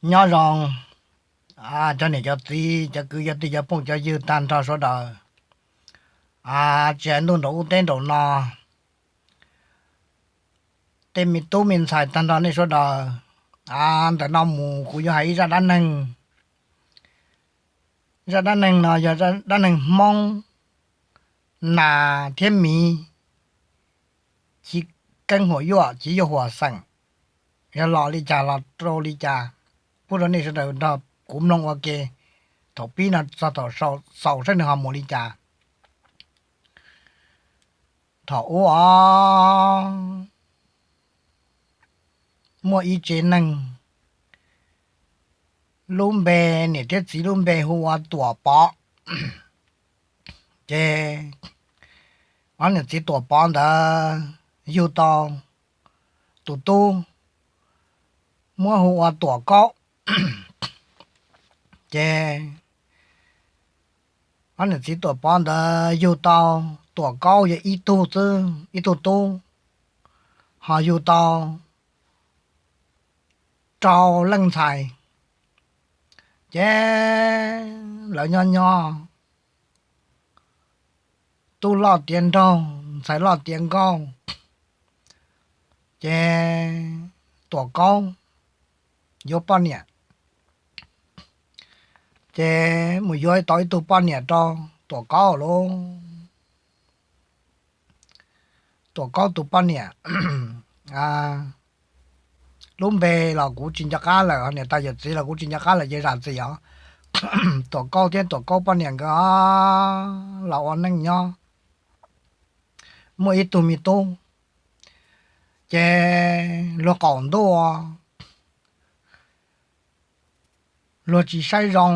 Nyob zoo cov niam cov txiv, cov kwv cov tij, cov phooj cov ywg tag nrho sawv daws, tsis hais ntuj nraum ub teb nraum no, tej me tub me ntxhais tag nrho nej sawv daws. Ntawm no mus kuv yuav hais ib zaj dab neeg. Zaj dab neeg no yog dab neeg Hmoob, nas thiab miv, chiv keeb huam yuaj, chiv yuaj huam xeem, yog los li cas los rau li cas, pub rau nej sawv daws nrog kuv mloog ua ke thaum pib no txog thaum xaus saib nws ho mus li cas. Thaum ub os, muaj ib tsev neeg, lub npe, niam thiab txiv lub npe hu ua Tuam Pov. Ces ob niam txiv Tuam Pov ntawd yug tau tus tub, muab hu ua Tuam Kaub. Ces ob niam txiv Tuam Pov ntawd yug tau, Tuam Kaub yog ib tug xwb, ib tug tub, ho yug tau rau leej ntxhais. Ces lawv nyob nyob, tub loj tiav nraug, ntxhais loj tiav nkauj. Ces Tuam Kaub yuav poj niam, ces mus yuav tau ib tug poj niam rau Tuam Kaub lauj. Tuam Kaub tus poj niam, lub npe los kuv tsis nco qab lawm, niam tais yawm txiv los kuv tsis nco qab lawm ces zam txim os. Tuam Kaub thiab Tuam Kaub poj niam nkawd los ua neej nyob, muaj ib tug me tub. Ces luag qaum ntuj, luag tsis saib zoo,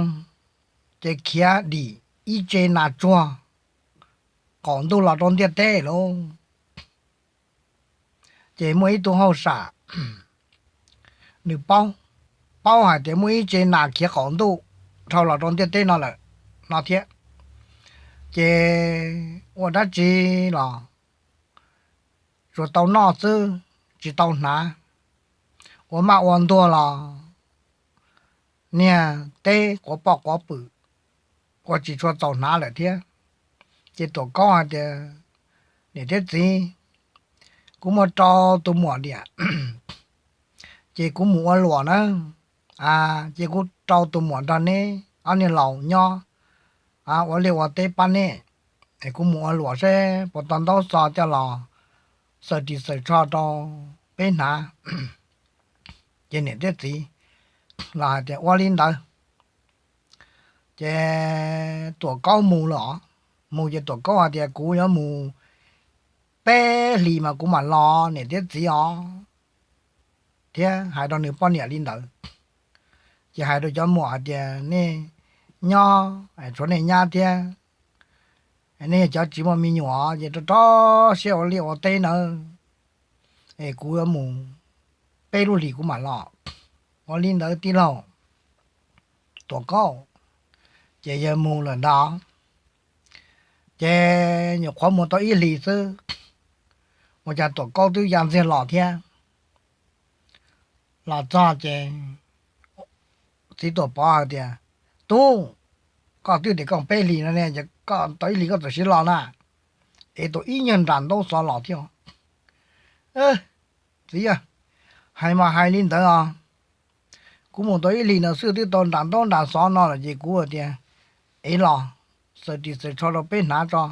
ces khiav dim ib tsev nas tsuag qaum ntuj los rau ntiaj teb lauj. Ces muaj ib tug hauj sam, nws paub, paub hais tias muaj ib tsev nas khiav qaum ntuj dhau los rau ntiaj teb no lawm no thiab. Ces ua dab tsi los tsuas tau noj xwb, tsis tau hnav. Ua maj ua ntuag los niag teb quav poj quav pwm, ua tsis tshua txaus hnav lawm thiab. Ces Tuam Kaub hais tias, niam thiab txiv, kuv muaj rau tus muam diam, ces kuv mus ua luam na, ces kuv rau tus muam nrog neb ob niag laus nyob, ua liaj ua teb pab neb, es kuv mus ua luam seb puas tau ntaub xov coj los xaws ris xaws tsho rau peb hnav. Ces niam thiab txiv los hais tias ua li ntawd. Ces Tuam Kaub mus lawm, mus ces Tuam Kaub hais tias kuv yuav mus peb hlis mas kuv mam los niam thiab txiv os, thiab hais rau nws poj niam li ntawd. Ces hais rau cov muam hais tias nej nyob, tshuav nej nyab thiab, nej yog cov tsis muaj me nyuam ces rau rau siab ua liaj ua teb nawb, es kuv yuav mus peb lub hlis kuv mam los. Ua li ntawd tij laug, Tuam Kaub ces yawg mus lawm ntag. Ces nyuam qhuav mus tau ib hlis xwb, ua cas Tuam Kaub twb ya ntxiag los thiab. Los txog ces txiv Tuam Pov hais tias, tub, koj twb tias koj peb hlis no ne, koj tau ib hlis koj txawm siv los na, es tau ib nyuag nram ntaub xov los thiab. Txiv, hais mas hais li ntawd os, kuv mus tau ib hlis no xwb twb tau nram ntaub nram xov no lawm ces kuv tias, ev los, xaws ris xaws tsho rau peb hnav tso.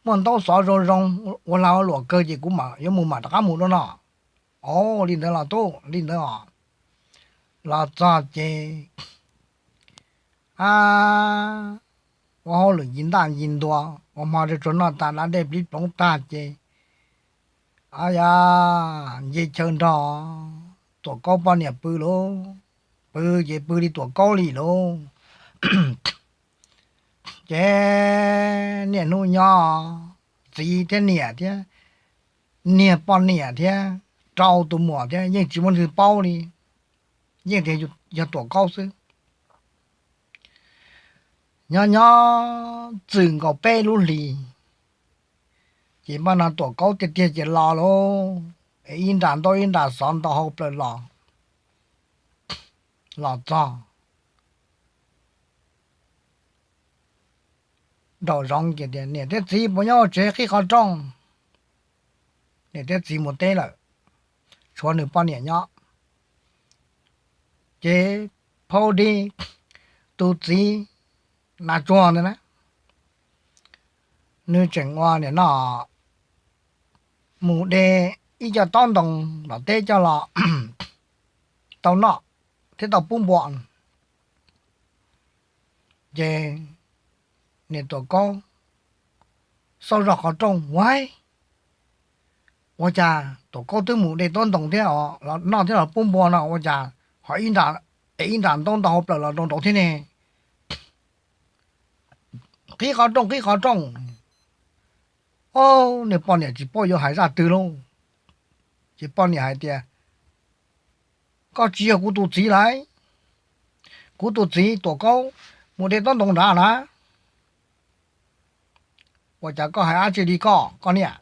Muaj ntaub xov zoo zoo, ua lag ua luam kawg ces kuv mam yuav mus mam rov qab mus dua no. Au, li ntawd los tub, li ntawd os. Los txog ces ua hauj lwm ncig ntaj ncig ntua, ua hmo rau tsuag noj tas da dej plib ploov tag ces, a ya, nce chaw nrog Tuam Kaub poj niam pw lauj. Pw ces pw li Tuam Kaub li lauj. Ces niaj hnub nyob, txiv thiab niam thiab, niag poj niam thiab, rau tus muam thiab yeej tsis muaj leej twg paub li, yeej tias yog Tuam Kaub xwb. Nyob nyob txwm nkaus peb lub hlis, ces npaj no Tuam Kaub tiag tiag ces los lauj, es ib nram ntaub ib nram xov ntau hau plaws los. los txog nraum zoov ces tias, Niam thiab txiv puas nyob hauv tsev qhib qhov rooj? Niam thiab txiv mus teb lawm, tshuav nws poj niam nyob. Ces phau di tus txiv nas tsuag ntawd na, nws tseem ua niam no mus de ib co taub ntoo los teb coj los tau noj thiab tau pub npua. Ces niam Tuam Kaub xauj zoj qhov rooj, Uaib, ua cas Tuam Kaub twb mus de taub ntoo thiab los noj thiab los pub npua no ua cas ho ib nra, es ib nra ntaub ntau hauv plaws los rau nraud thiab ne? Qhib qhov rooj, qhib qhov rooj. Niag poj niam tsis paub yuav hais zaj twg lauj. Ces poj niam hais tias, Koj tsis yog kuv tus txiv lauj. Kuv tus txiv Tuam Kaub mus de taub ntoo nrad na. Ua cas koj hais dab tsi li koj, koj niam?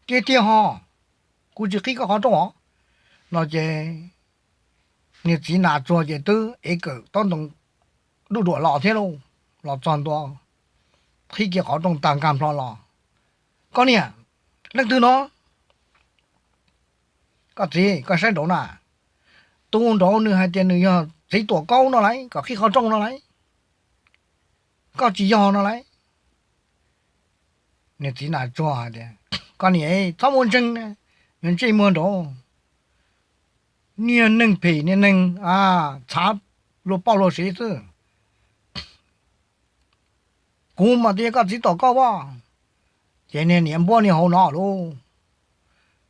Tiag tiag ho, kuv tsis qhib koj qhov rooj os. No ces niag txiv nas tsuag ces twb ev kawm taub ntoo duj duam los thiab lauj, los txog ntua qhib kiag qhov rooj tag nkag nplho los. Koj niam, leej twg no? Koj txiv, koj saib nraud na, tus nraud nws hais tias nws yog txiv Tuam Kaub no lauj, kom qhib qhov rooj no lauj, koj tsis yog no lauj. Niag txiv nas tsuag hais tias, Koj niam, txhob muaj ntseeg, ntsej muag nraud, niag neeg phem niag neeg txhav luag poj luag sev xwb. Kuv mas twb yog koj txiv Tuam Kaub as. Ces niag niam npuab niag hauv no lauj.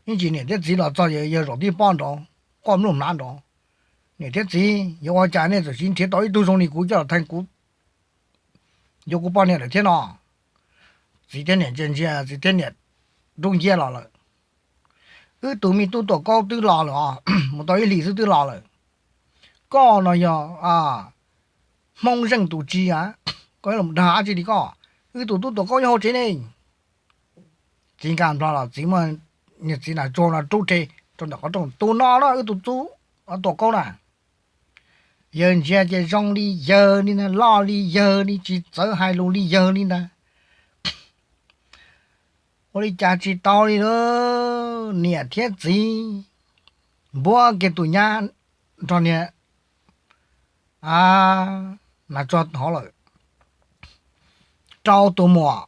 Ib ntsis niam thiab txiv los txog yawg zaum tib pob nraud, quaj npluj hnav nraud. Niam thiab txiv, yuav ua cas nej txawm siv nrhiav tau ib tug zoo li kuv coj los theej kuv, yuav kuv poj niam lawm thiab no? Txiv thiab niam ntsia ntsia, txiv thiab niam rub nciab los lawm. Wb tus me tub Tuam Kaub twb los lawm os, mus tau ib hlis xwb twb los lawm. Koj no yog Hmoob Zeej tus tsi a? Koj los dag dab tsi li koj? Wb tus tub Tuam Kaub nyob hauv tsev ne. Txiv nkag nplho los txiv muab niag txiv nas tsuag no rub rhe rau ntawm qhov rooj, Tus no no wb tus tub Tuam Kaub na. Yawg ntsia ces zoo li yawg li ntag, loj li yawg li, tsis txawv hais lus li yawg li ntag. Ua li cas tsis tau li lauj, niam thiab txiv npuab kiag tus nyab nrog niag nas tsuag hov lawm, rau tus muam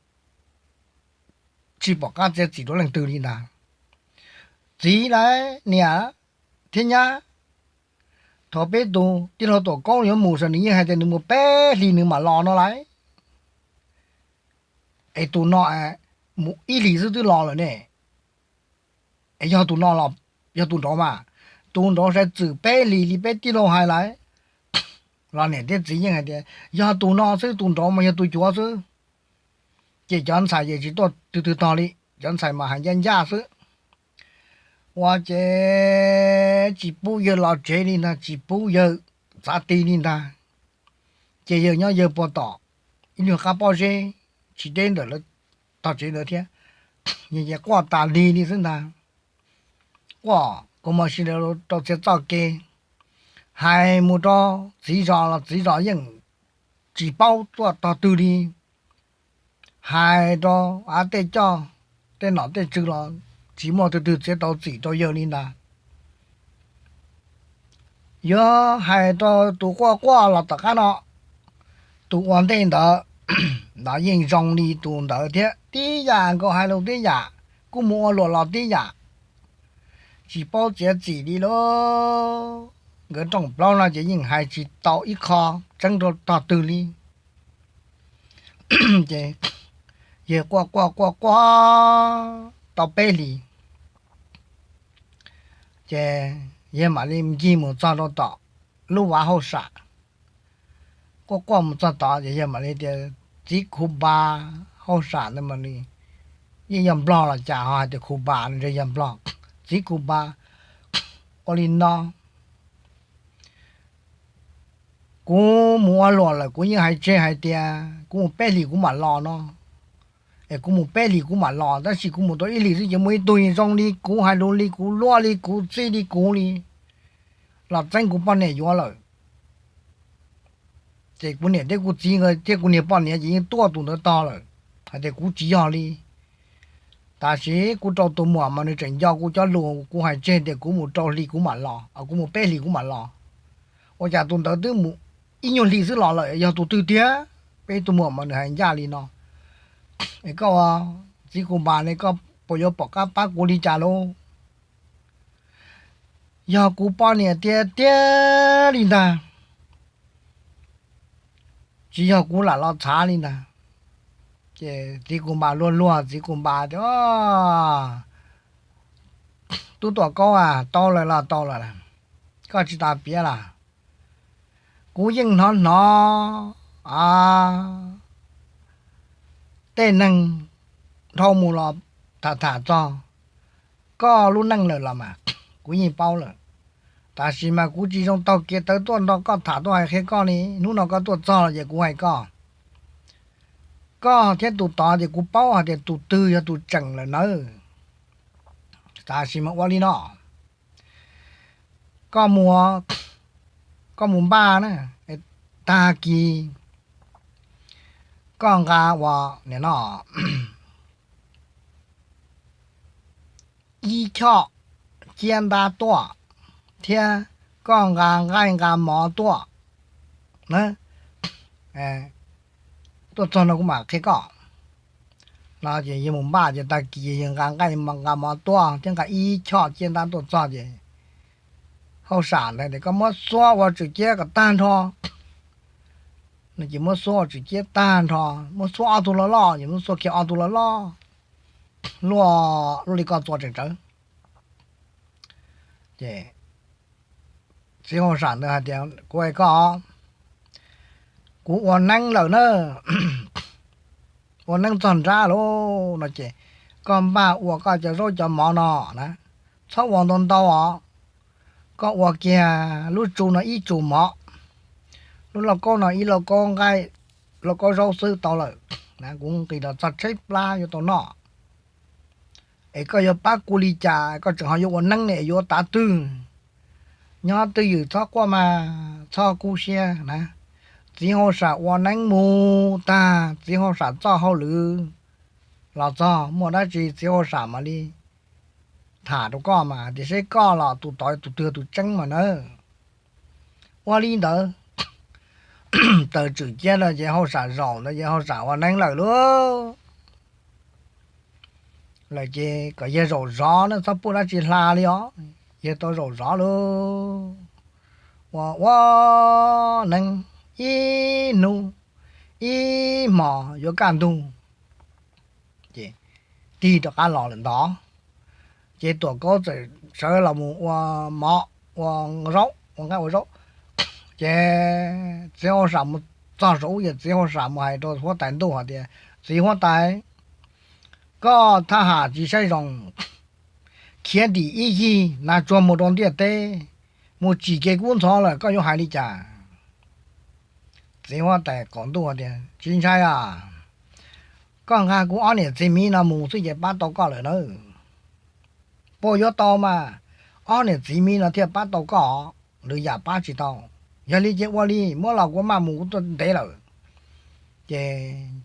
tsis pom qab txiav txim rau leej twg li ntag. Txiv lauj, niam thiab nyab, thaum peb tus tij laug Tuam Kaub yuav mus ces nws yeej hais tias nws mus peb hlis nws mam los no lauj. Es tus no mus ib hlis xwb twb los lawm ne. Es yog tus no los yog tus nraud mas? Tus nraud sai txwm peb hlis li peb tij laug hais lauj. Los niam thiab txiv yeej hais tias yog tus no xwb, tus nraud mas yog tus cuav xwb. Ces cov ntxhais ces tsis tuaj twg twg tog li, cov ntxhais mas hais ncaj ncaj xwb. Ua ces tsis pub yawg los tsev li ntag, tsis pub yawg txav ti li ntag. Ces yawg nyob yawg puag tom ib nyuag qab pob zeb, tsis deb ntawm lawv tog tsev ntawd thiab. Ces quaj tas li li xwb ntag. Quaj kuv mas si rau txhia txoj kev, hais mus rau txiv zos los txiv zos yeej tsis paub tuaj tog twg li. Hais rau av tej coj, tej nom tej tswv los tsis muaj twg twg txiav tau txim rau yawg li ntag. Yuav hais rau tus quaj quaj los tom qab no, tus ua ntej ntawd, ntawd yeej zoo li tus ntawd thiab, tib yam nkaus hais lus tib yam, kuj mus ua luam los tib yam, tsis paub txiav txim li lauj. Nkawd rooj plaub no ces yeej hais tsis tau ib qho tseeb rau tog twg li. Ces yawg quaj quaj quaj quaj tau peb hlis, ces yawg mam li ncig mus txog rau tom lub vaj hauj sam. Quaj quaj mus txog tod ces yawg mam li tias, Txiv Khu Npa, hauj sam ntawd mas yeej yog Nplog los cas ho hais tias Khu Npa no yog Nplog? Txiv Khu Npa, ua li no, kuv mus ua luam lawm kuv yeej hais tseg hais tias kuv mus peb hlis kuv mam los no, es kuv mus peb hlis kuv mam los, tab sis kuv mus tau ib hlis xwb ces muaj ib tug zoo li kuv, hais lus li kuv, luaj li kuv, txij li kuv li. los txeeb kuv poj niam yuav lawm. Ces kuv niam thiab kuv txiv nkawd thiab kuv niag poj niam ces yeej tuaj tus ntawd tog lawm, hais tias kuv tsis yog li. Tab sis kuv rau tus muam mas nws tseem nco kuv cov lus, kuv hais tseg tias kuv mus rau hli kuv mam los, kuv mus peb hlis kuv mam los. Ua cas tus ntawd twb mus ib nyuag hlis xwb los lawm, yog tus twg tiag? Peb tus muam mas nws hais ncaj li no: Es koj, txiv Kus Npas ne, koj puas yuav pom qab pab kuv li cas lauj? Yog kuv poj niam tiag tiag li ntag, tsis yog kuv lam los txhav li ntag. Ces txiv Kus Npas luag luag, txiv Kus Npas tias: Tub Tuam Kaub a, tau lawm los tau lawm, koj tsis tas piav las. Kuv yeej hnov hnov tej neeg dhau mus los tham tham txog koj lub neej lawm los mas, kuv yeej paub lawm. Tab sis mas kuv tsis zoo taug kev tawv tuaj nrog koj tham tuaj hais qhia koj li. Hnub no koj tuaj txog los ces kuv hais koj, koj thiab tus tod ces kuv paub hais tias tus twg yog tus tseem lawm nawb. Tab sis mas ua li no, koj mus, koj mus npaj na, tag kis koj nqa ua, nim no, ib choj ciab ntab tuaj, thiab koj nqa nqaij nqa mov tuaj na. Tuaj txog no kuv mam qhia koj. No ces yawg mus npaj ces tag kis yawg nqa nqaij nqa mov tuaj thiab nqa ib choj ciab ntab tuaj txog ces hauj sam ntawd tias: Koj muab xuab ua tswm ciab kom tag nrho. No ces muab xuab ua tswm ciab tag nrho, muab xuab ob tug loj loj, ces muab xuab kiag ob tug loj loj, luaj luaj li koj txua tseem tsawv. Ces txiv hauj sam ntawd hais tias: Kuv hais koj, kuv ua neeb lawm na, ua neeb txog nrab lauj. No ces koj npaj ua koj cov zaub cov mov no na, txhob ua ntau ntau os. Koj ua kiag lub tsu no ib tsu mov, lub lauj kaub no ib lauj kaub nqaij, lauj kaub zaub xwb tau lawm. Kuv nqis los txog tshaib plab yuav tau noj. Es koj yuav pab kuv li cas? Koj tseem ho yuav ua neeb ne, yuav tav twg? Nyob twj ywm, txhob quaj mas, txhob kub siab na. Txiv hauj sam ua neeb mus tag, txiv hauj sam txoj hauj lwm los txog, muaj dab tsi txiv hauj sam mam li tham rau koj mas, tiam sis koj los tus tod tus twg tus tseeb mas nawb. Ua li ntawd, tawm tswm ciab no ces hauj sam zaum ntawd ces hauj sam ua neeb lawm lauj. Lawm ces kom yawg zaum zov na, txhob pub dab tsi hla li os. Yawg tau zaum zov lauj. Ua ua neeb ib hnub ib hmos yuav kaj ntug, ces tig rov qab los lawm ntag. Ces Tuam Kaub txawm sawv los mus ua mov, ua zaub, ua nqaij ua zaub. Ces txiv hauj sam mus txog saum ub, ces txiv hauj sam mus hais rau huab tais ntuj hais tias: Txiv huab tais, koj thab ham tsis saib zoo, khiav ntim ib yig nas tsuag mus rau ntiaj teb, mus tsim kev kub ntxhov lawm, koj yuav hais li cas? Txiv huab tais qaum ntuj tias: Tsis ntshai os, koj nqa kuv ob niam txiv miv no mus xwb ces pab tau koj lawm nawb. Puas yuav tau mas, ob niam txiv miv no thiaj pab tau koj, lwm yam pab tsis tau. Yog li ces ua li, muab los kuv maj mus, kuv tuaj ntev lawm. Ces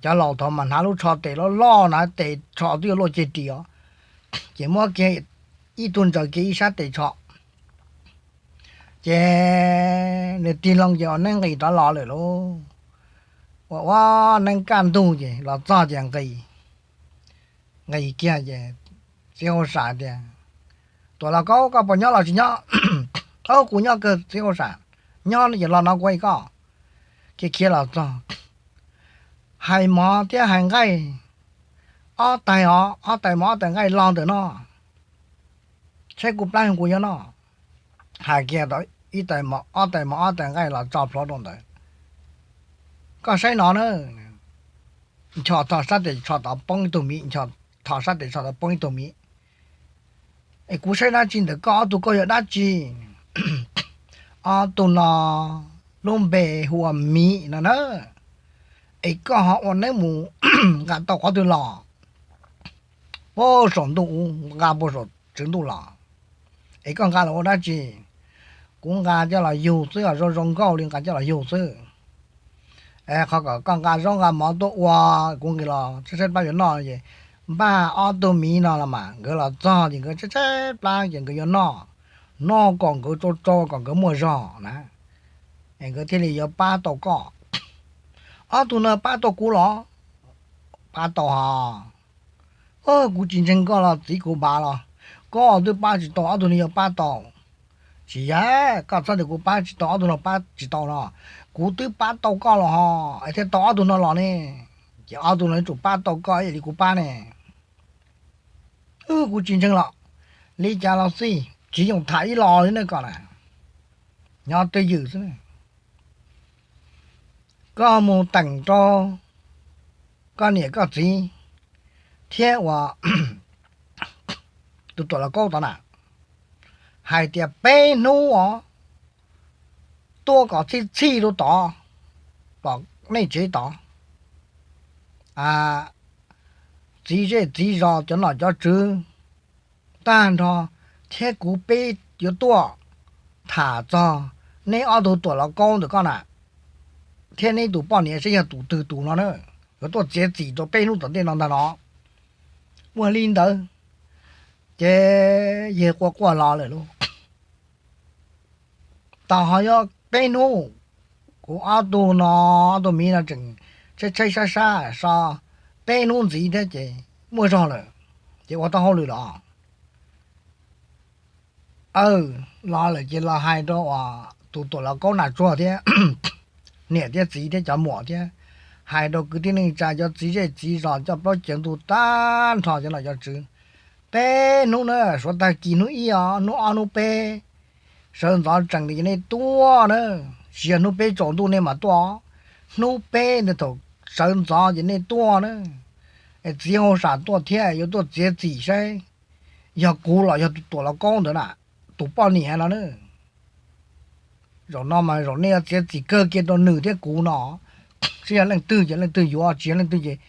cov laus thaud mas hnav lub tsho tes loj loj na, tes tsho twb yuav luaj ceg ris os, ces muab kiag ib tug ntsaws kiag ib sab tes tsho. Ces nws tig loo ces ua neeb nqis rov los lawm lauj. Ua ua neeb kaj ntug ces los txog ces nqis, nqis kiag ces txiv hauj sam tias: Tuam Kaub, koj puas nyob los tsis nyob? Aub, kuv nyob kawg txiv hauj sam. Nyob no ces los no kuv hais koj. Khiav khiav los txog, hais mov thiab hais nqaij, ob tais os, ob tais mov ob tais nqaij los ntawm no, saib kuv plab kuv yuav noj. Hais kiag tau ib tais mov, ob tais mov ob tais nqaij los tso plhuav rau ntawd. Koj saib no na, nchos tho sab tes tsho tod poob ib tug miv, nchos tho sab tes tsho tod poob ib tug miv. Es kuv saib dab tsi ntawm koj ob tug, koj yog dab tsi? Ob tug no lub npe hu ua Miv no na. Es koj ho ua neeb mus nqa tau qhov twg los? Puag saum ntuj ub, nqa puag saum tswv ntuj los. Es koj nqa los ua dab tsi? kuv nqa coj los yug xwb os, zoo zoo nkauj li nqa coj los yug xwb. Qhov kom koj nqa zaub nqa mov tuaj ua, kuv nqis los tshaib tshaib plab yuav noj es npaj ob tug miv no los mas nkawd los txog ces nkawd tshaib tshaib plab ces nkawd yuav noj, noj kom nkawd tsau tsau kom nkawd muaj zog na, es nkawd thiaj li yuav pab tau koj. Ob tug no pab tau kuv los? Pab tau hos. Kuv tsis ntseeg koj los txiv kuv npav los, koj twb pab tsis tau ob tug no yuav pab tau. Tsis yog, koj txhob tias kuv pab tsis tau ob tug no pab tsis tau no, kuv twb pab tau koj los hos es thiaj tau ob tug no los ne. Ces ob tug no yuav tsum pab tau koj ib yam li kuv pab ne. Kuv tsis ntseeg los, li cas los xij tsis yooj tham ib los li ne koj na, nyob twj ywm xwb. Koj mus teem rau koj niam koj txiv thiab uas tus tuam laus kaub tod na, hais tias peb hnub os, tuaj kom txhij txhij rau tod, pom nej tsev tod, txiv zej txiv zos cov nom cov tswv tag nrho thiab kuv peb yuav tuaj tham txog neb ob tug tuam laus kaub ntawm koj na, thiab neb tus poj niam saib yog tus twg tus no na, yuav tuaj txiav txim rau peb hnub tom ntej no ntag no. Ua li ntawd ces yawg quaj quaj los lawm lauj. Tos ho yuav peb hnub, kuv ob tug no, ob tug miv no tseem tshaib tshaib sab sab so peb hnub ntxiv thiab ces muaj zog lawm, ces ua tau hauj lwm los? Aw, los lawm ces los hais rau uas tus tuam laus kaub nas tsuag thiab niam thiab txiv thiab cov muam thiab, hais rau kwv tij neej tsa cov txiv zej txiv zos coj plaub ceev ntug tag nrho cov nom cov tswv, peb hnub na, suav tag kis hnub ib os, hnub ob hnub peb, sawv ntxov tsees ces nej tuaj na, tsis yog hnub peb tsaus ntuj nej mam tuaj, hnub peb ntawd thaum sawv ntxov ces nej tuaj na, es txiv hauj sam tuaj thiab yuav tuaj txiav txim saib yog kuv los yog tus tuam laus kaub ntawd na, tus poj niam no na. Zaum no mas zaum nej yuav txiav txim kawg kiag rau nws thiab kuv no, saib yog leej twg ces leej twg yuav, tsis yog leej twg ces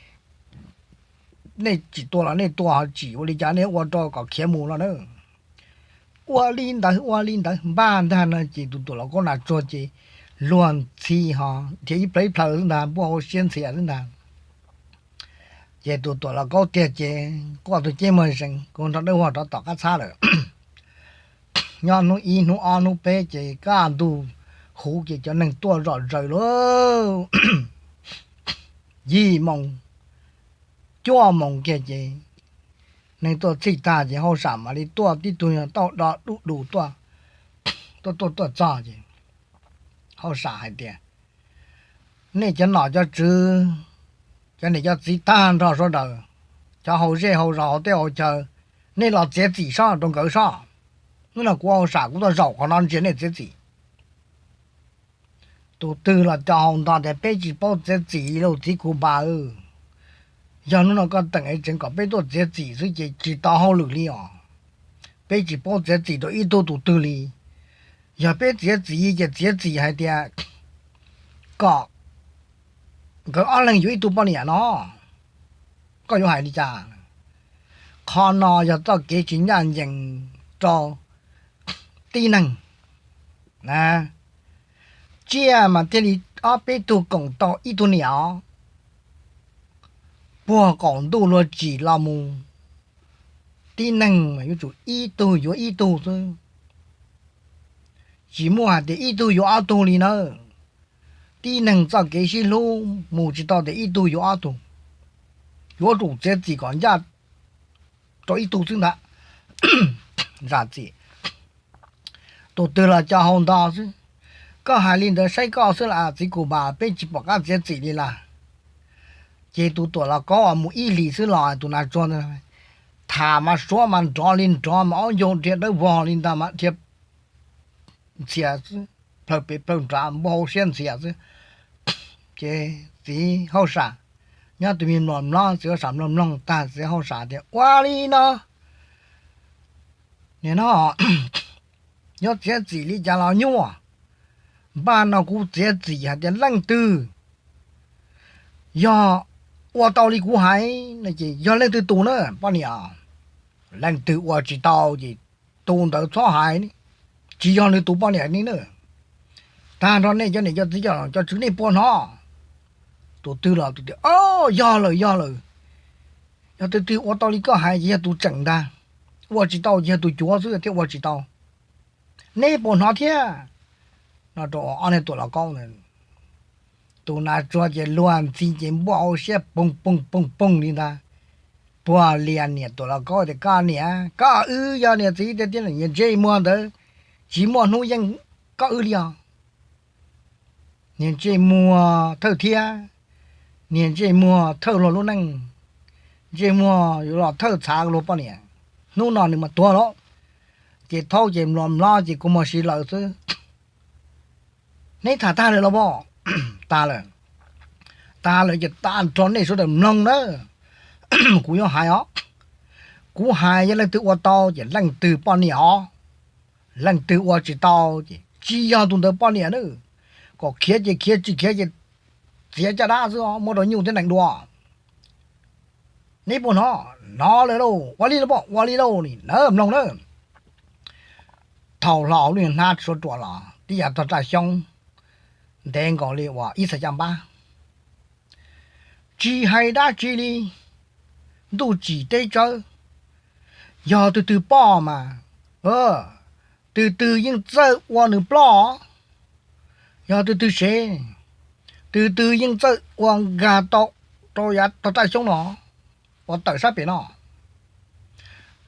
nej tsim tua los nej tua, ho tsim ua li cas nej ua rau kom khiav mus no na. Ua li ntawd ua li ntawd npaj ntag no ces tus tuam laus kaub nas tsuag ces luag ntxhi ho nrhiav ib plhaw ib plhaw xwb ntag, npuaj hauv siab ntxhias xwb ntag. Ces tus tuam laus kaub tiag ces quaj tus ceeb muag zees, kuv nrog dawb huag rov tom qab txhab lawm. Nyob hnub ib hnub ob hnub peb ces kaj ntug huv ces cov neeg tuaj zom zaws lauj. Yim moos cuaj moos kiag ces neeg tuaj txhij tag ces hauj sam mam li tuaj tib tug tauj do dub dus tuaj, tuaj tuaj tuaj txog ces hauj sam hais tias, nej cov nom cov tswv, cov niam cov txiv tag nrho sawv daws, cov hauv zej hauv zos hauv teb hauv chaw, nej los txiav txim sob rau nkawd sob. Hnub no kuv hauj sam kuv tuaj zaum qhov no ntsia nej txiav txim. Tus twg los co hau nto tias peb tsis paub txiav txim lauj txiv kuv npawg. Yog hnub no koj teem es tseev kom peb tuaj txiav txim xwb ces tsis tau hauj lwm li os. Peb tsis paub txiav txim rau ib tug tus twg li. Yog peb txiav txim ces txiav txim hais tias kom nkawd ob leeg yuav ib tug poj niam no, koj yuav hais li cas? Qhov no yog txoj kev tsis ncaj ncees rau tib neeg. Tsiaj mas thiaj li ob peb tug koom tau ib tug niam os. Puag qaum ntuj luag tsim los mus, tib neeg mas yuav tsum ib tug yuav ib tug xwb. Tsis muaj hais tias ib tug yuav ob tug li nawb. Tib neeg txoj kev sib hlub mus tsis tau tias ib tug yuav ob tug. Yuav tsum txiav txim kom ncaj rau ib tug xwb ntag. Zam txim. Tus twg los co hau nto xwb. Koj hais li ntawd saib koj xwb las txiv kuv npawg, peb tsis pom qab txiav txim li las. Ces tus tuam laus kaub uas mus ib hlis xwb los tus nas tsuag ntawd, tham mas suav mas nrov li nrov mas aub ncaug dhia dawb vog li ntag mas dhia ntxhias xwb, plhaw pem plhaw nrad npuaj hauv siab ntxhias xwb. Ces txiv hauj sam nyob tus me mlom mlob, txiv hauj sam mloog mloog tag txiv hauj sam tias, ua li no, nim no yuav txiav txim li cas los nyuaj. Npaj no kuv txiav txim hais tias leej twg yog ua tau li kuv hais no ces yog leej twg tus na poj niam. Leej twg ua tsis tau ces tus ntawd txhob hais, tsis yog nws tus poj niam li na. Tag nrho nej cov niam cov txiv cov tswv nej puas hnov? Tus twg los tus tias, Ob, yog lawm, yog lawm. Yog tus twg ua tau li koj hais ces yog tus tseem ntag, ua tsis tau ces yog tus cuav xwb thiaj ua tsis tau. Neb puas hnov thiab? No rau ob niag tuam los kaub ntawd. Tus nas tsuag ces luag ntxhi ces npuaj hauv siab poog poog poog poog li ntag. Puag lias niam tuam los kaub tias, Koj niam, koj wb yog niam txiv tiag tiag, niag ntsej muag ntawd tsis muaj hnub yeej koj wb li os. Niag ntsej muag thawj thiab, niag ntsej muag thawj luag lub neej, ntsej muag yuav los thawj txhav luag poj niam, hnub no nws mas tuag lawm. Ces thaub ces mlom mlob ces kua muag si lawm xwb. Neb tham tag lawm los as? Tas lawm. Tas lawm ces tag nrho nej sawv daws mloog na. Kuv yuav hais os. Kuv hais yog leej twg ua tau ces leej twg poj niam os. Leej twg ua tsis tau ces tsis yog tus ntawd poj niam na. Kom khiav ces khiav, tsis khiav ces txiav caj dab xwb os, muab rau nyuj thiab nees dua. Neb puas hnov? Hnov lawm lauj. Ua li lauj, ua li lauj, nim na mloog na. Thaum hlo hauv lub hnab suav ruam los tib yam tog raj xyoob, ntev nkaus li uas ib txhais caj npab. Tsis hais dab tsi li, ntuj tsim teb tsawv, yog twg twg poj mas, twg twg yeej txawj ua nws ploj. Yog twg twg sev, twg twg yeej txawj ua nkag tau rau yav tog raj xyoob no, uas tawm sab pem no.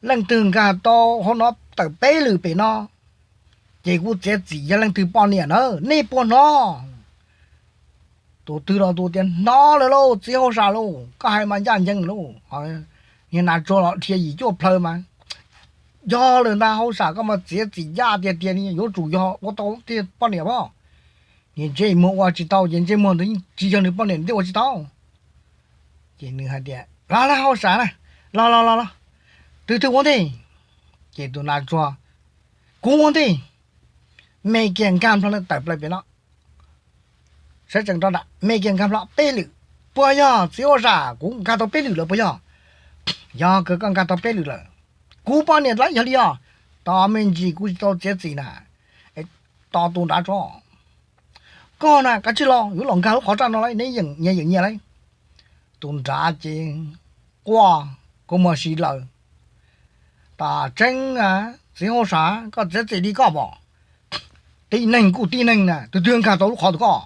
Leej twg nkag tau hauv no tawm peb lwm pem no, ces kuv txiav txim yog leej twg poj niam na. Nej puas hnov? Tus twg los tus tias, Hnov lawm lauj, txiv hauj sam lauj, koj hais mas ncaj ncees lauj. Niag nas tsuag los dhia yim cuaj plhaw mas, Yog lawm ntag hauj sam, koj mas txiav txim ncaj tiag tiag li, yuav tsum yog ua tau thiaj poj niam as. Niag ntsej muag ua tsis tau ces ntsej muag ntawd yeej tsis yog nws poj niam nws thiaj ua tsis tau. Ces nws hais tias, Los los hauj sam na, los los los los, twg twg ua ntej? Ces tus nas tsuag, Kuv ua ntej. Me kiag nkag nplho tawm plaws pem no, sawv tsees rau nram, me kiag nkag nplho peb lwm. Puas yog txiv hauj sam? Kuv nkag tau peb lwm lawm puas yog? Yog kawg, koj nkag tau peb lwm lawm. Kuv poj niam los yog li os. Tos me ntsis, kuv tsis tau txiav txim na. Tos tus nrad tso. Koj na kav tsij los, yuav los nkag lub qhov raj no lauj, neb yeem nyias yeem nyias lauj. Tus nrad ces quaj, kua muag si lawm. Tam tseeb, txiv hauj sam, koj txiav txim li koj pom. Tib neeg kuj tib neeg na, twg twg nkag tau lub qhov ntawm koj?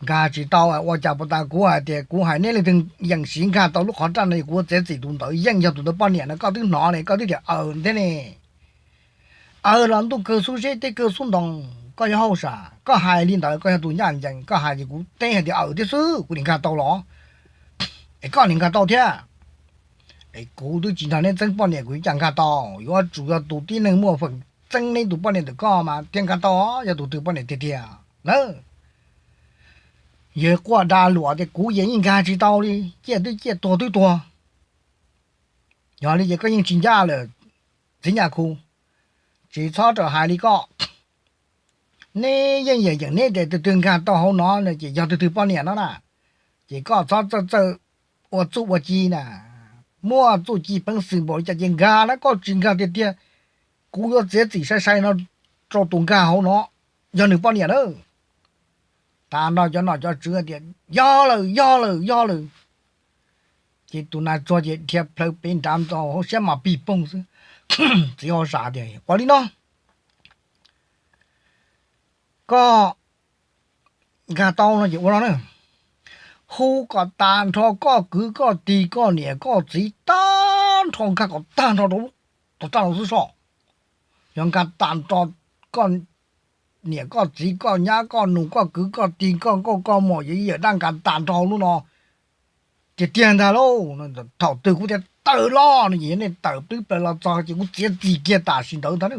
Nkag tsis tau. Ua cas puas tas kuv hais tias kuv hais neb leej twg yeem siv nkag tau lub qhov raj no, kuv txiav txim tus ntawd yeej yog tus ntawd poj niam no, koj twb hnov ne, koj twb tias aws thiab ne. Aws los ntuj kawg xub zeb, teb kawg xub ntoo, koj yog hauj sam, koj hais li ntawd koj yog tus ncaj ncees, koj hais ces kuv teb hais tias aws thiab xwb, kuv nim nkag tau los. Es koj nim nkag tau thiab. Es kuv twb tsis nrog neb txeeb poj niam, kuv yuav cas nkag tau? Yuav tsum yog tus tib neeg muaj feem txeeb neb tus poj niam ntawm koj mas thiaj nkag tau, yog tus twg poj niam tiag tiag na. Yawg quaj da luam tias, Kuv yeej nkag tsis tau li, ciaj twb ciaj, tuag twb tuag. Yog li ces koj yeej tsis ncaj lawm, txiv Nyaj Khu, tsis txhob rawm hais li koj. Neb yeej yeem yeem neb tias twg twg nkag tau hauv no no ces yog twg twg poj niam no na. Ces koj txhob txawj txawj ua txuj ua ci na, muaj txuj ci peev xwm npaum li cas ces nkag na, koj tsis nkag tiag tiag, kuv yuav txiav txim sai sai no rau tus nkag hauv no, yog nws poj niam na. Tas nrho cov nom cov tswv tias, Yog lawm, yog lawm, yog lawm. Ces tus nas tsuag ces dhia plhaw pem nrad ntxo hauv siab mas pig poog xwb. Txiv hauj sam tias, Ua li no, koj nkag tau no ces ua no na, hu kom tas nrho koj kwv koj tij koj niam koj txiv tag nrho, nkag kom tag nrho rau lub tog raj no xwb soj. Yog nkag tas nrho koj niam koj txiv koj nyab koj nus koj kwv koj tij koj nkauj koj muam yawm yij yawm dab, nkag tas nrho lub no tiag tiag ntag lauj. Thaum twg kuv tias tawm los no ces nej tawm twb plaws los txog ces kuv txiav txim kiag tam sim ntawd ntag na.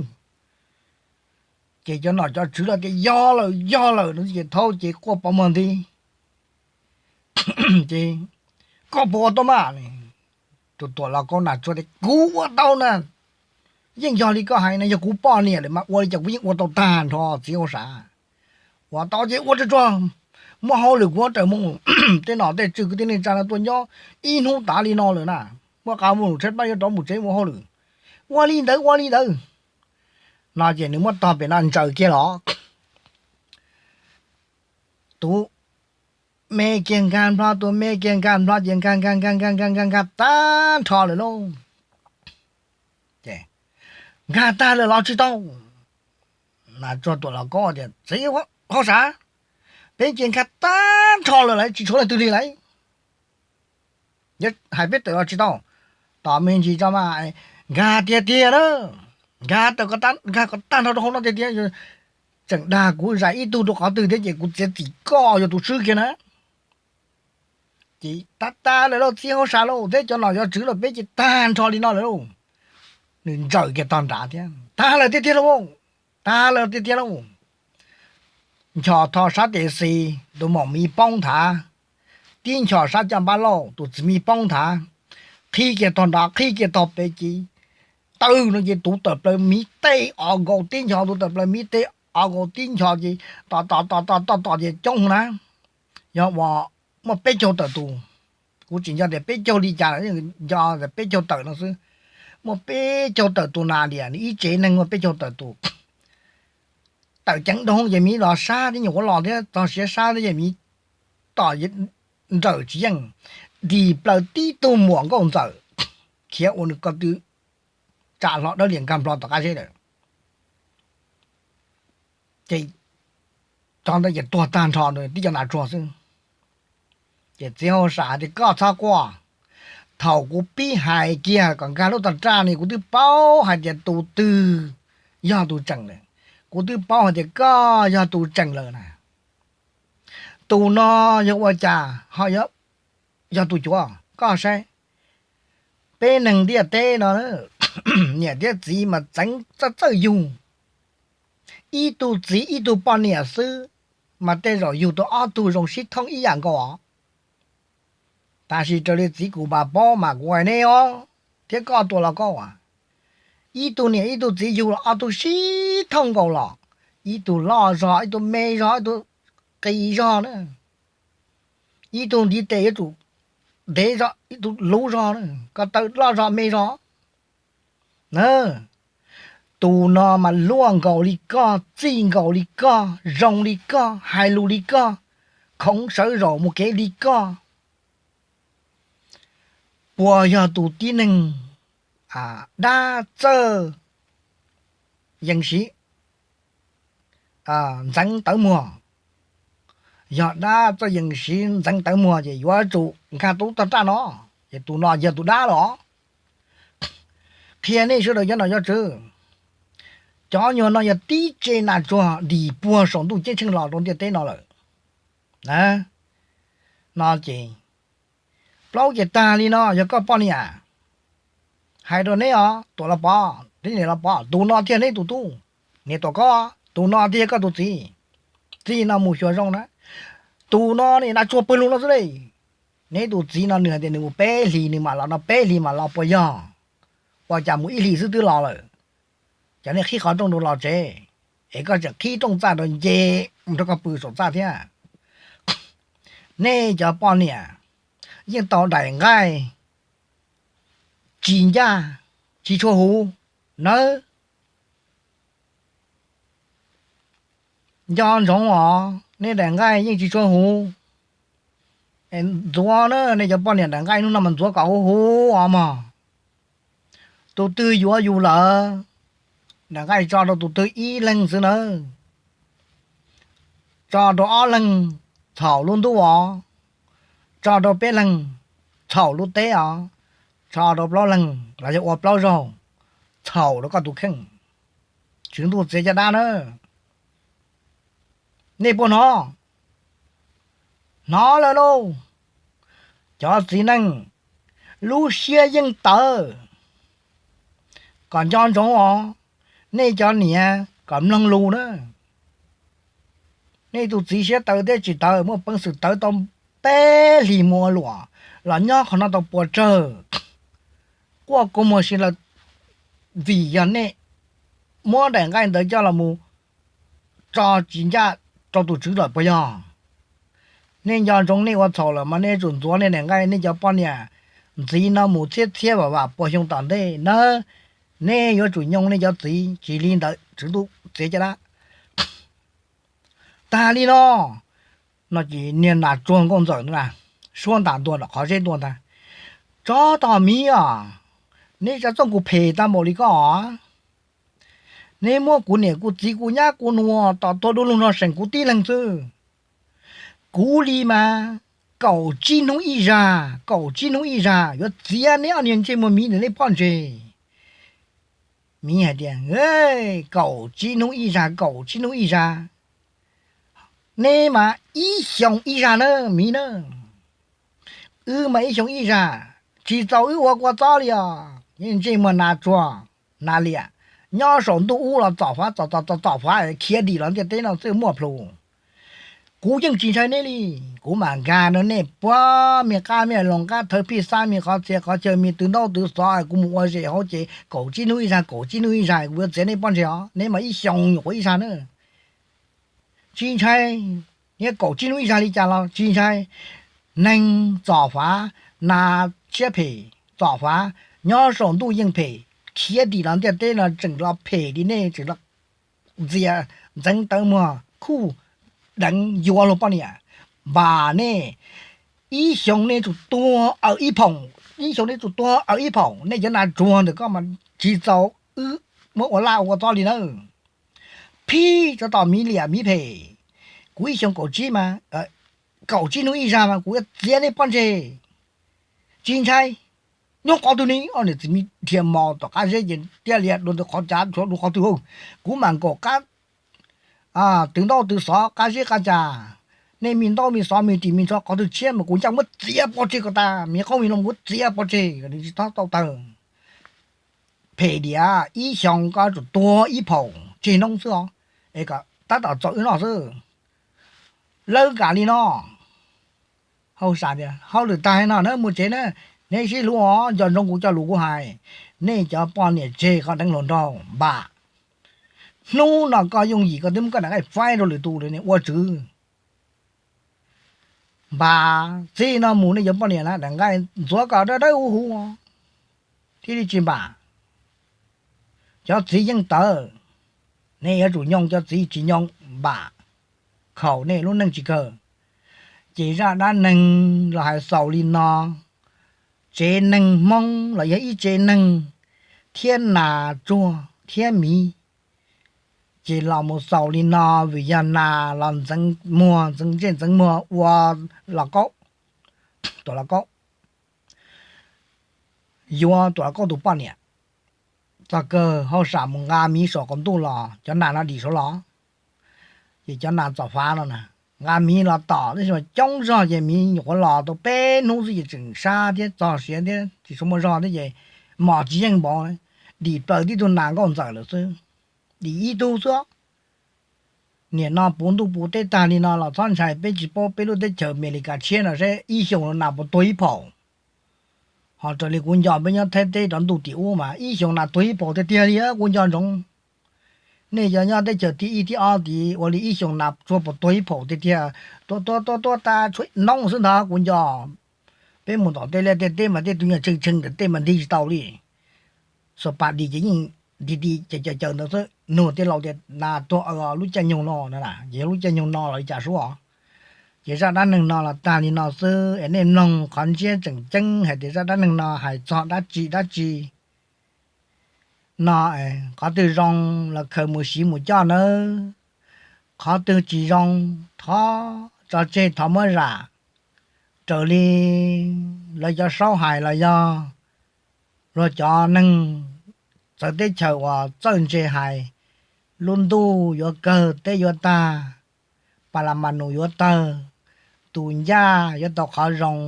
Ces cov nom cov tswv los tias, Yog lawm, yog lawm no ces thaub ces quaj pov muag nti. Ces, Koj puas ua tau mas? Tus tuam los kaub nas tsuag tias, Kuv ua tau na. Yeej yog li koj hais na, yog kuv poj niam lawm mas ua li cas kuv yeej ua tau tag nrho txiv hauj sam. Ua tau ces ua tsuag tsuag, muaj hauj lwm kuv raws mus. Tej nom tej tswv kwv tij neej tsa no tuaj nyob ib hnub tas li no lawm na, muaj qab muaj lus tshaib plab yuav rov mus tsev ua hauj lwm. Ua li ntawd, ua li ntawd. No ces nws muab tog pem no ntsaws kiag los. Tus me kiag nkag nplho, tus me kiag nkag nplho ces nkag nkag nkag nkag nkag nkag nkag tag nrho lawm lauj. Nkag tag lawm los tsis tau. Nas Tsuag Tuam Los Kaub tias, Txiv hauj sam, peb ces nkag tag nrho lawm lawm, tsis tshuav leej twg li lawm. Yuav hais peb tawm los tsis tau. Tos me ntsis tso mas, nkag tiag tiag na, nkag tawm, nkag kom tag nrho rau hauv no tiag tiag. Tseem dag kuv zais ib tug rau qhov twg thiab ces kuv txiav txim koj yog tus swb kiag na. Ces tag tag lawm lauj, txiv hauj sam lauj, thiab cov nom cov tswv los peb ces tag nrho li no lawm lauj. Nws ntsaws kiag tog nrad thiab, tag lawm tiag tiag lauj, tag lawm tiag tiag lauj. Nchos tho sab tes xis tus maum miv poob nthav, tib nchos sab caj npab lauj tus txiv miv poob nthav, qhib kiag tog nrad qhib kiag tog pem ces tawg no ces tus tawm plaws miv teb o nkaus tib nchos, tus tawm plaws miv teb o nkaus tib nchos ces tom tom tom tom tom tom ces coob na. Yog uas muaj peb caug tawm tus, kuv tsis nco tias peb caug li cas, nco tias peb caug tawm no xwb. Muaj peb caug tawm tus nas dias, nws ib tsev neeg muaj peb caug tawm tus. Tawm ceev dhau ces miv los sab thiab, nyuam qhuav los thiab txog siav sab thiab ces miv tom nrawm tsis yeej, dim plaws tib tug muam nkauj ntxawm khiav ua nws ko tw, tsam hlo dawb lias nkag nplo tom qab zeb lawm. Ces cov ntawd ces tuag tag nrho tib co nas tsuag xwb. Ces txiv hauj sam hais tias, Koj txhob quaj, thaum kuv pib hais kiag kom nkag lub tog raj ni kuv twb paub hais tias tus twg yog tus tseem lawm. Kuv twb paub hais tias koj yog tus tseem lawm na. Tus no yog ua cas ho yog tus cuav? Koj saib, peb neeg ntiaj teb no, niam thiab txiv mas txeev txawj txawj yug. Ib tug txiv ib tug poj niam xwb mas tej zaum yug tau ob tug zoo sib thooj ib yam nkaus os. Tab sis raws li txiv kuv mas paub mas kuv hais neb os, thiab koj Tuam Los Kaub as, ib tug niam ib tug txiv yug los ob tug sib thooj nkaus los, ib tug loj zog, ib tug me zog, ib tug qis zog na, ib tug ntiv tes yuav tsum ntev zog, ib tug luv zog, ko taw loj zog me zog na. Tus no mas luaj nkaus li koj, txij nkaus li koj, zoo li koj, hais lus li koj, khoov sawv zaum mus kev li koj. Puas yog tus tib neeg dab txawj yees siv ntxeev tawv muag? Yog dab txawj yees siv ntxeev tawv muag ces yuav tsum nkag tub tog raj no, ces tus no yog tus dab los. Qhia nej sawv daws cov nom cov tswv, cov nyuag no yog tib tse nas tsuag dim puag saum ntuj ceeb tsheej los rau ntiaj teb no lawm. No ces plaub ces tag li no yog koj poj niam. Hais rau neb os, Tuam Los Pov, niam Los Pov, tus no thiaj neb tus tub. Niam Tuam Kaub, tus no thiaj yog koj tus txiv. Txij no mus xyuas zoo na, tus no nim nas tsuag pawg lug no xwb li. Neb tus txiv no nws hais tias nws mus peb hlis nws mam los no, peb hlis mam los puas yog? Ua cas mus ib hlis xwb twb los lawm? Ces nej qhib qhov rooj rau los tsev, es koj tseem qhib rooj txaj rau nce mus rau koj pw saum txaj thiab. Nej cov poj niam yeej tau daim nqaij tsis ncaj, tsis tshua huv nawb. Nco ntsoov os, nej daim nqaij yeej tsis tshua huv. Ntxuav na, nej cov poj niam daim nqaij hnub no mas ntxuav kom huv huv os mog. Tus twg yuav yus lawm, daim nqaij tso rau tus twg ib leeg xwb nawb. Tso rau ob leeg txhaum lub ntuj os, tso rau peb leeg txhaum lub teb os, tso rau plaub leeg los yog ua plaub zaug txhaum rau koj tus kheej. Tswv Ntuj txiav caj dab na. Nej puas hnov? Hnov lawm lauj. Cov txiv neej, lub siab yeej tawv, kom nco ntsoov os. Nej cov niam kom mloog lus na. Nej tus txiv siab tawv thiab tsis tawv, muaj peev xwm tawv tau peb hlis mus ua luam los nyob qhov no tau puas tsawg, quaj kua muag si lawm, vim yog nej muab daim nqaij ntawd coj los mus tso tsis ncaj rau tus tswv lawm puas yog? Nej nco ntsoov nej ua txhaum lawm mas nej yuav tsum ntxuav nej daim nqaij. Nej cov poj niam ntxiv no mus txhiab txhiab vam vam puas xyoo tom ntej nawb, nej yuav tsum nyoo nej cov txiv, tsis li ntawd Tswv Ntuj txiav caj dab. Tag li no, no ces niag nas tsuag nkauj ntxawm na, suab ntas ntua nram qhov zeb tuaj ntag. Tsov tom miv os, nej tsa txooj kuv phem tag npaum li koj os. Nej muab kuv niam kuv txiv kuv nyab kuv nus tom tuag du lug nrog seem kuv tib leeg xwb. Kuv li mas kaum tsib hnub ib zag, kaum tsib hnub ib zag yuav txiav neb ob niag ntsej muag miv ntawm nej pob ntseg. Miv hais tias, kaum tsib hnub ib zag, kaum tsib hnub ib zag. Neb mas ib xyoos ib zag na miv na. Wb mas ib xyoos ib zag, tsis txaus wb ua kua txob li os. Ntsej muag nas tsuag, nas liam, nyob saum ntuj ub los txom fav txom txom txom fav khiav dim los ntiaj teb no xwb muaj plhus. Kuv yeej tsis ntshai neb li. Kuv mam nkag rau nej puag me qab me loos qab thawv phij xab me qhov txhia qhov chaw me tw ntaub tw xov, kuv mus ua zes hauv ces kaum tsib hnub ib zag, kaum tsib hnub ib zag kuv yuav txiav neb pob ntseg os. Neb mas ib xyoos nyuam qhuav ib zag na. Tsis ntshai, niag kaum tsib hnub ib zag li cas los tsis ntshai. Neeg txom fav, nas siab phem txom fav, nyob saum ntuj yeej phem, khiav dim los ntiaj teb no tseem los phem li nej, tseem los ntxias ntxeev tawv muag khuj deev yuav luag poj niam. Npas nej, ib xyoos nej tsum tuag aws ib phaum, ib xyoos nej tsum tuag aws ib phaum. Nej cov nas tsuag ntawm koj mas tsis txaus wb muab ua laj ua kua txob li nawb. Phij, tsov tom miv liam miv phem, kuv ib xyoos kaum tsib mas, kaum tsib hnub ib zag mas kuv yuav txiav nej pob ntseg. Tsis ntshai. Nyob qhov twg ne? Ob niam txiv me dhia mos tom qab zeb ces tiaj lias dua ntawm qhov cav tshuav dua qhov twg. Kuv mam nkaum qab tw ntaub tw xov qab zeb qab cas, nej me ntaub me xov me ris me ntsho qhov twg tshiab mas kuv ncaj muab txiav pov tseg kom tas, me qoob me loo muab txiav pov tseg kom nws tsis txhob tau tawg. Phem diam, ib xyoos koj tsum tuag ib phaum tseg noob xwb os, es kom tab tom txaus wb noj xwb. Lawv kam li no. Hauj sam tias, hauj lwm tag no na, mus tsev na, neb sib hlub os, nco ntsoov kuv cov lus kuv hais. Nej cov poj niam tseg qhov deev hluas nraug npam. Hnub no koj yooj yim koj twb muab koj daim nqaij faib rau lwm tus lawm ne, ua tswv. Npam, txij no mus nej cov poj niam na daim nqaij ntxuav kom dawb dawb huv huv thiaj li tsis npam. Cov txiv yeej tawv, nej yuav tsum nyoo cov txiv, tsis nyoo npam, khaum nej lub neej tsis kawg. Ces zaj dab neeg los hais xaus li no. Tsev neeg Hmoob los yog ib tsev neeg thiab nas tsuag thiab miv, ces los mus xaus li no. Vim yog nas los ntxeev muag ntxeev ntsej ntxeev muag ua los kaub, tuam los kaub, yuav tuam los kaub tus poj niam. Txog kawg hauj sam mus nqa miv saum qaum ntuj los cov nas no dim saud los. Ces cov nas txom fav no na, nqa miv los tom tab sis mas coob zog ces miv nyuam qhuav los tau peb hnub xwb ces tseem sab thiab txog siav thiab tsis tshua muaj zog thiab ces mos tsis yeej npaum, dim plaws tib tug nas nkauj ntxawm lawm xwb. Dim ib tug xwb. Niam no puv ntuj puv teb tag li no los txhob ntshai, peb tsis paub peb lub teb chaws Amelikas tshiab no seb ib xyoos nas puas tuag ib phaum. Ho raws li kuv nco peb nyob Thaib teb rov ntuj tim ub mas ib xyoos nas tuag ib phaum tiag tiag li kuv nco ntsoov. Nej cov nyob teb chaws thib ib thib ob tid ua li ib xyoos nas tsuag puas tuag ib phaum tiag tiag, tuag tuag tuag tuag tas tshuav noob xwb ntag kuv nco. Peb mus tom tej liaj tej teb mas tej tug nyuag tsheej tsheej ntawm tej mas nti tsis tau li. Xus pas dim ces yeej nti ti caws caws caws ntawd xwb, nug tej laus tias nas tuag aws lub caij nyoog no na, ces yog lub caij nyoog no los li cas sub os. Ces zaj dab neeg no los tag li no xwb es nej mloog qhov ntsiab tseem ceeb hais tias zaj dab neeg no hais txog dab tsi dab tsi no. Qhov twg zoo los khaws mus siv mus coj nawb, qhov twg tsis zoo thov tso tseg thov muab zam. Raws li lawv cov saub hais los yog luag cov neeg txawv teb chaws uas txawj ntse hais, lub ntuj yuav kawg teb yuav tag, pas las mas nus yuav tawg, tus ncaj yuav tau qhov zoo,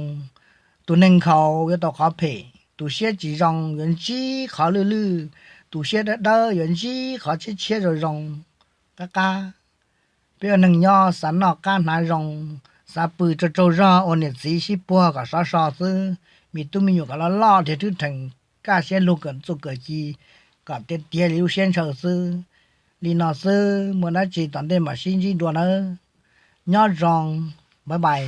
tus neeg nkhaus yuav tau qhov phem, tus siab tsis zoo yuav ntsib qhov lwj lwj, tus siab dawb dawb yuav ntsib qhov tshiab tshiab zoo zoo. Qab qab, peb ua neeg nyob xav noj qab hnav zoo, xav pw tsaug tsaug zog ua niam txiv sib puag kom sov so xwb, me tub me nyuam kom loj loj dhia rwb rhees, kaj siab lug kawm txuj kawm ci kom tiav tiav li lub siab ntshaw xwb. Li no xwb, muaj dab tsi tom ntej mam sib ntsib dua nawb. Nyob zoo, bye bye.